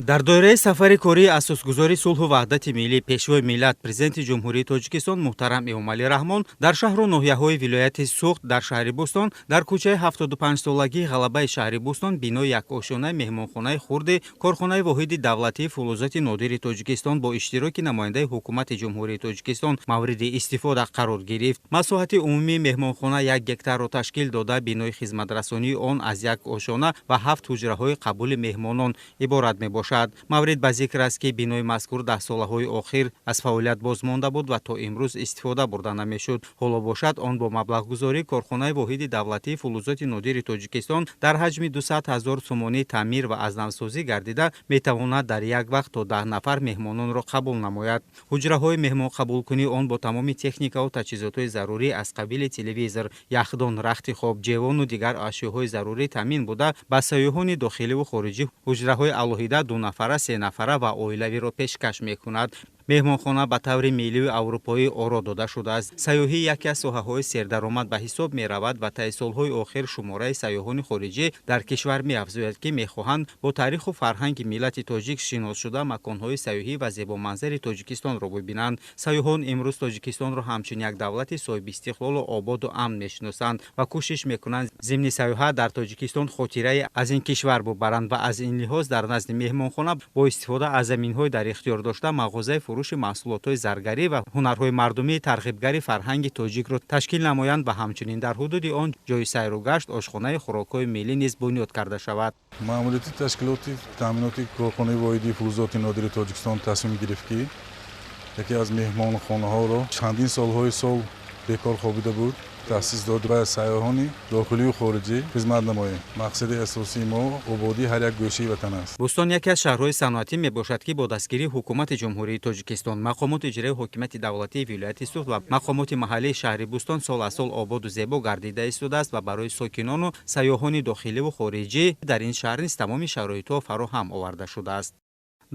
Дар доираи сафари кории асосгузори сулҳу ваҳдати миллӣ, Пешвои миллат, Президенти Ҷумҳурии Тоҷикистон муҳтарам Эмомалӣ Раҳмон дар шаҳру ноҳияҳои вилояти Суғд, дар шаҳри Бӯстон, дар кӯчаи 75-солагии Ғалабаи шаҳри Бӯстон бинои якошёнаи меҳмонхонаи хурди корхонаи воҳиди давлатии фулузоти нодири Тоҷикистон бо иштироки намояндаи Ҳукумати Ҷумҳурии Тоҷикистон мавриди истифода қарор гирифт. Масоҳати умумии меҳмонхона 1 гектарро ташкил дода, бинои хизматрасонии он аз як ошёна ва ҳафт ҳуҷраҳои қабули меҳмонон иборат мебошад. Маврид ба зикр аст, ки бинои мазкур 10 солаҳои охир аз фаъолият боз монда буд ва то имрӯз истифода бурда намешуд. Ҳоло бошад, он бо маблағгузории корхонаи воҳиди давлатии фулузоти нодири Тоҷикистон дар ҳаҷми 200 ҳазор сомонӣ таъмир ва аз навсозӣ гардида, метавонад дар як вақт то 10 нафар меҳмононро қабул намояд. Ҳуҷраҳои меҳмонқабулкунии он бо тамоми техникаву таҷҳизотҳои зарурӣ аз қабили телевизор, яхдон, рахти хоб, ҷевону дигар ашёҳои зарурӣ таъмин буда, ба сайёҳони дохиливу хориҷӣ ҳуҷраҳои алоҳида дунафара, сенафара ва оилавиро пешкаш мекунад. Меҳмонхона ба таври миллию аврупоӣ оро дода шудааст. Сайёҳӣ яке аз соҳаҳои сердаромад ба ҳисоб меравад ва таи солҳои охир шумораи сайёҳони хориҷӣ дар кишвар меафзояд, ки мехоҳанд бо таъриху фарҳанги миллати тоҷик шинос шуда, маконҳои сайёҳӣ ва зебоманзари Тоҷикистонро бибинанд. Сайёҳон имрӯз Тоҷикистонро ҳамчун як давлати соҳибистиқлолу ободу амн мешиносанд ва кӯшиш мекунанд зимни сайёҳат дар Тоҷикистон хотирае аз ин кишвар бубаранд ва аз ин лиҳоз дар назди меҳмонхона бо истифода аз заминҳои дар ихтиёр дошта мағозаи фурӯши маҳсулотҳои заргарӣ ва ҳунарҳои мардумӣ, тарғибгари фарҳанги тоҷикро ташкил намоянд ва ҳамчунин дар ҳудуди он ҷои сайру гашт, ошхонаи хӯрокҳои миллӣ низ бунёд карда шавад. Маъмурияти ташкилоти таъминоти корхонаи воҳидии фулузоти нодири Тоҷикистон тасмим гирифт, ки яке аз меҳмонхонаҳоро чандин солҳои сол бекор хобида буд, таъсис дод ба сайёҳони дохилию хориҷӣ хизмат намоем. Мақсади асосии мо ободии ҳар як гӯшаи ватан аст. Бӯстон яке аз шаҳрҳои саноатӣ мебошад, ки бо дастгирии Ҳукумати Ҷумҳурии Тоҷикистон, мақомоти иҷроии ҳокимияти давлатии вилояти Суғд ва мақомоти маҳаллии шаҳри Бӯстон сол аз сол ободу зебо гардида истодааст ва барои сокинону сайёҳони дохиливу хориҷӣ дар ин шаҳр низ тамоми шароитҳо фароҳам оварда шудааст.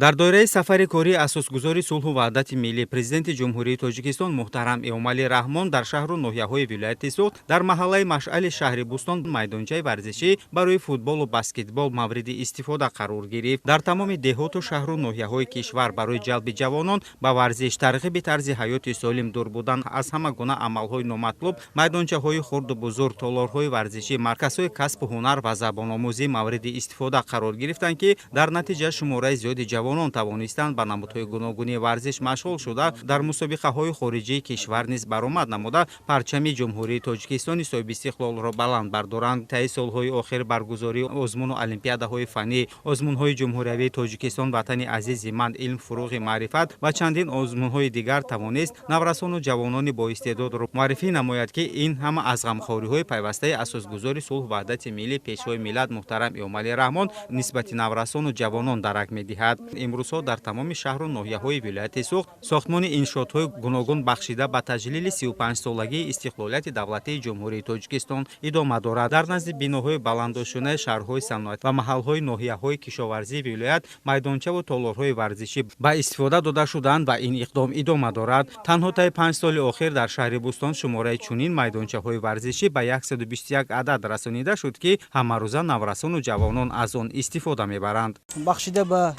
Дар доираи сафари кории асосгузори сулҳу ваҳдати миллӣ, Президенти Ҷумҳурии Тоҷикистон муҳтарам Эмомалӣ Раҳмон дар шаҳру ноҳияҳои вилояти Суғд, дар маҳаллаи Машъали шаҳри Бӯстон майдончаи варзишӣ барои футболу баскетбол мавриди истифода қарор гирифт. Дар тамоми деҳоту шаҳру ноҳияҳои кишвар барои ҷалби ҷавонон ба варзиш, тарғиби тарзи ҳаёти солим, дур будан аз ҳама гуна амалҳои номатлуб майдончаҳои хурду бузург, толорҳои варзишӣ, марказҳои касбу ҳунар ва забономӯзӣ мавриди истифода қарор гирифтанд, ки дар натиҷа шумораи зиёди ҷавонон тавонистанд ба намудҳои гуногуни варзиш машғул шуда, дар мусобиқаҳои хориҷии кишвар низ баромад намуда, парчами Ҷумҳурии Тоҷикистони соҳибистиқлолро баланд бардоранд. Таи солҳои охир баргузории озмуну олимпиадаҳои фаннӣ, озмунҳои ҷумҳуриявии «Тоҷикистон ватани азизи ман», «Илм фурӯғи маърифат» ва чандин озмунҳои дигар тавонист наврасону ҷавонони боистеъдодро муаррифӣ намояд, ки ин ҳама аз ғамхориҳои пайвастаи асосгузори сулҳу ваҳдати миллӣ, Пешвои миллат муҳтарам Эмомалӣ Раҳмон нисбати наврасону ҷавонон дарак медиҳад. Имрӯзҳо дар тамоми шаҳру ноҳияҳои вилояти Суғд сохтмони иншоотҳои гуногун бахшида ба таҷлили 35-солагии истиқлолияти давлатии Ҷумҳурии Тоҷикистон идома дорад. Дар назди биноҳои баландошёнаи шаҳрҳои саноат ва маҳалҳои ноҳияҳои кишоварзии вилоят майдончаву толорҳои варзишӣ ба истифода дода шуданд ва ин иқдом идома дорад. Танҳо таи 5 соли охир дар шаҳри Бӯстон шумораи чунин майдончаҳои варзишӣ ба 121 адад расонида шуд, ки ҳамарӯза наврасону ҷавонон аз он истифода мебаранд. Бахшида ба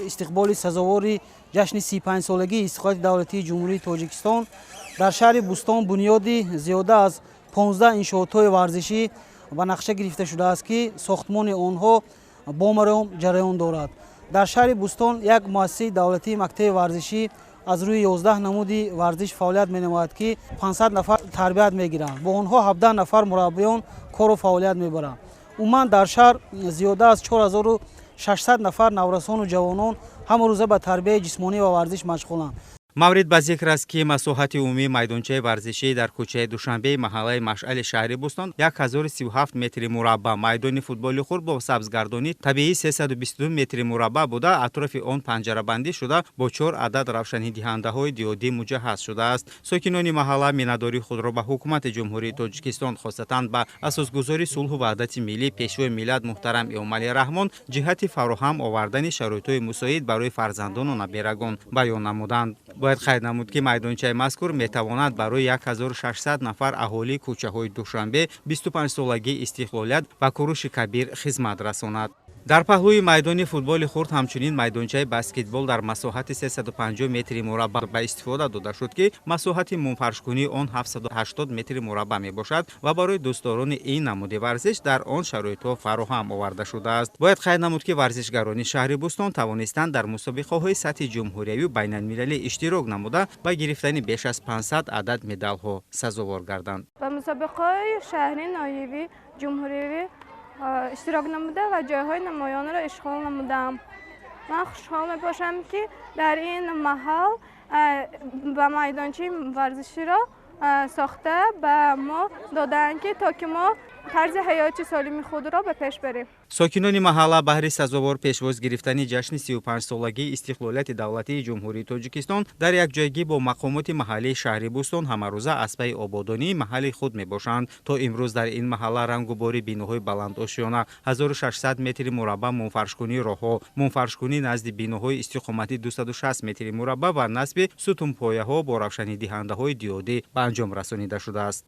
истиқболи сазовори ҷашни 35-солагии истиқлолияти давлатии Ҷумҳурии Тоҷикистон дар шаҳри Бӯстон бунёди зиёда аз 15 иншоотҳои варзишӣ ба нақша гирифта шудааст, ки сохтмони онҳо бомаром ҷараён дорад. Дар шаҳри Бӯстон як муассисаи давлатии мактаби варзишӣ аз рӯи 11 намуди варзиш фаъолият менамояд, ки 500 нафар тарбият мегиранд. Бо онҳо 17 нафар мураббиён кору фаъолият мебаранд. Умуман дар шаҳр зиёда аз 4600 нафар наврасону ҷавонон ҳамарӯза ба тарбияи ҷисмонӣ ва варзиш машғуланд. Маврид ба зикр аст, ки масоҳати умумии майдончаи варзишӣ дар кӯчаи Душанбеи маҳаллаи Машъали шаҳри Бӯстон 1037 метри мураббаъ, майдони футболи хурд бо сабзгардонии табиӣ 322 метри мураббаъ буда, атрофи он панҷарабандӣ шуда, бо чор адад равшанидиҳандаҳои диодӣ муҷаҳҳаз шудааст. Сокинони маҳалла миннатдории худро ба Ҳукумати Ҷумҳурии Тоҷикистон, хосатан ба асосгузори сулҳу ваҳдати миллӣ, Пешвои миллат муҳтарам Эмомалӣ Раҳмон ҷиҳати фароҳам овардани шароитҳои мусоид барои фарзандону наберагон баён намуданд. Бояд қайд намуд, ки майдончаи мазкур метавонад барои 1600 нафар аҳолии кӯчаҳои Душанбе, 25-солагии Истиқлолият ва Куруши Кабир хизмат расонад. Дар паҳлӯи майдони футболи хурд ҳамчунин майдончаи баскетбол дар масоҳати 350 метри мураббаъ ба истифода дода шуд, ки масоҳати мумфаршкунии он 780 метри мураббаъ мебошад ва барои дӯстдорони ин намуди варзиш дар он шароитҳо фароҳам оварда шудааст. Бояд қайд намуд, ки варзишгарони шаҳри Бӯстон тавонистанд дар мусобиқаҳои сатҳи ҷумҳуриявию байналмилалӣ иштирок намуда, ба гирифтани беш аз 500 адад медалҳо сазовор гарданд. Ба мусобиқаҳои шаҳрӣ, ноҳиявӣ, ҷумҳуриявӣ иштирок намуда ва ҷойҳои намоёнро ишғол намудам. Ман хушҳол мебошам, ки дар ин маҳал ба майдончаи варзиширо сохта ба мо додаанд, ки то ки мо тарзи ҳаёти солими худро ба пеш барем. Сокинони маҳалла баҳри сазовор пешвоз гирифтани ҷашни 35-солагии истиқлолияти давлатии Ҷумҳурии Тоҷикистон дар якҷоягӣ бо мақомоти маҳаллии шаҳри Бӯстон ҳамарӯза аз пайи ободонии маҳалли худ мебошанд. То имрӯз дар ин маҳалла рангу бори биноҳои баландошёна, 1600 метри мураббаъ мумфаршкунии роҳҳо, мумфаршкунӣ назди биноҳои истиқоматӣ 260 метри мураббаъ ва насби сутунпояҳо бо равшанидиҳандаҳои диодӣ ба анҷом расонида шудааст.